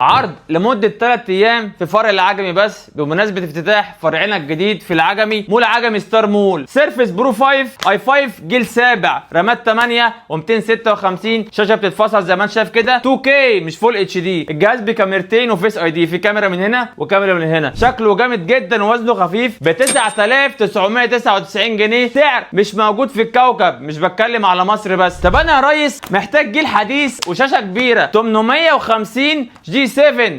عرض لمدة 3 ايام في فرع العجمي بس، بمناسبة افتتاح فرعنا الجديد في العجمي، مول عجمي ستار مول. Surface Pro 5 i5 جيل سابع، رامات 8 و256، شاشة بتتفصل زي ما انت شايف كده، 2K مش full HD. الجهاز بكاميرتين و Face ID، في كاميرا من هنا وكاميرا من هنا. شكله جامد جدا ووزنه خفيف، ب 9999 جنيه، سعر مش موجود في الكوكب، مش بتكلم على مصر بس. طب انا يا ريس محتاج جيل حديث وشاشه كبيره، 850 G7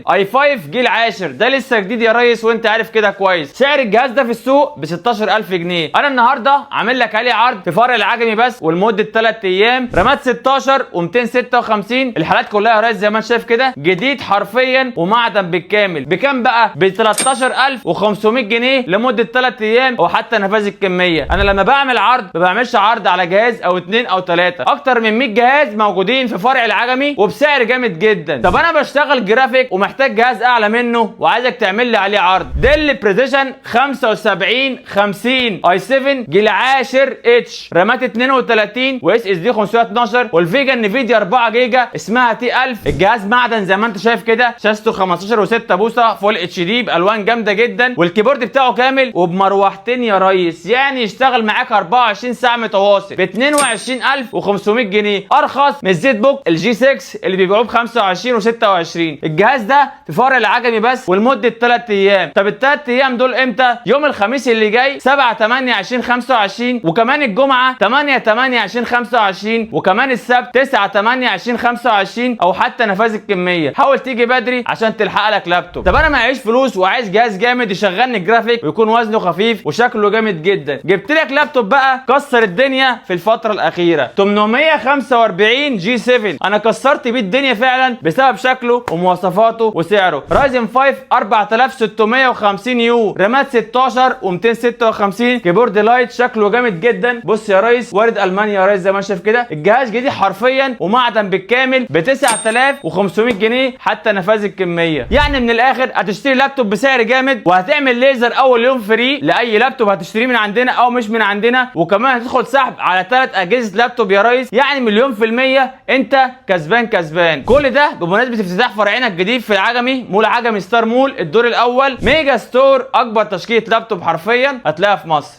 i5 جيل عاشر، ده لسه جديد يا ريس وانت عارف كده كويس. سعر الجهاز ده في السوق ب 16000 جنيه، انا النهارده عامل لك عليه عرض في فرع العجمي بس ولمده 3 ايام، رامات 16 و256، الحالات كلها يا ريس زي ما انت شايف كده جديد حرفيا ومعدن بالكامل. بكام بقى؟ ب 13500 جنيه لمدة 3 ايام او حتى نفاذ الكميه. انا لما بعمل عرض ما بعملش عرض على جهاز او اثنين او ثلاثه، اكتر من 100 جهاز موجودين في فرع العجمي وبسعر جامد جدا. طب انا بشتغل جرافيك ومحتاج جهاز اعلى منه وعايزك تعمل لي عليه عرض. Dell Precision 75 50 i7 جيل عاشر H، رامات 32 و SSD 512، وال VGA Nvidia 4 جيجا اسمها T 1000. الجهاز معدن زي ما انت شايف كده، شاشته 15 و6 بوصه full HD بالوان جامدة جدا، وال keyboard بتاعه كامل وبمروحتين يا ريس، يعني يشتغل معاك 24 ساعة متواصل، ب 22500 جنيه، ارخص من ال ZBook ال G6 اللي بيبيعوه ب 25 و26. الجهاز ده في فرع العجمي بس ولمده 3 ايام. طب الثلاث ايام دول امتى؟ يوم الخميس اللي جاي 7 8 2025، وكمان الجمعة 8 8 2025، وكمان السبت 9 8 2025، او حتى نفاذ الكميه. حاول تيجي بدري عشان تلحق لك لابتوب. طب انا معيش فلوس وعايز جهاز جامد يشغلني جرافيك ويكون وزنه خفيف وشكله جامد جدا، جبت لك لابتوب بقى كسر الدنيا في الفترة الاخيره، 845 G7. انا كسرت بيه الدنيا فعلا بسبب شكله ومواصفاته وسعره. Ryzen 5 4650 U، رامات 16 و256، keyboard light، شكله جامد جدا. بص يا ريس، وارد المانيا يا ريس زي ما انت شايف كده. الجهاز جديد حرفيا ومعدن بالكامل، ب 9500 جنيه حتى نفاذ الكميه. يعني من الاخر هتشتري لابتوب بسعر جامد، وهتعمل ليزر اول يوم free لاي لابتوب هتشتريه من عندنا او مش من عندنا، وكمان هتدخل سحب على ثلاث اجهزة لابتوب يا ريس. يعني مليون في المية انت كسبان كسبان. كل ده بمناسبة افتتاح فرعنا الجديد في العجمي، مول عجمي ستار مول، الدور الاول، mega store، اكبر تشكيله لابتوب حرفيا هتلاقيها في مصر.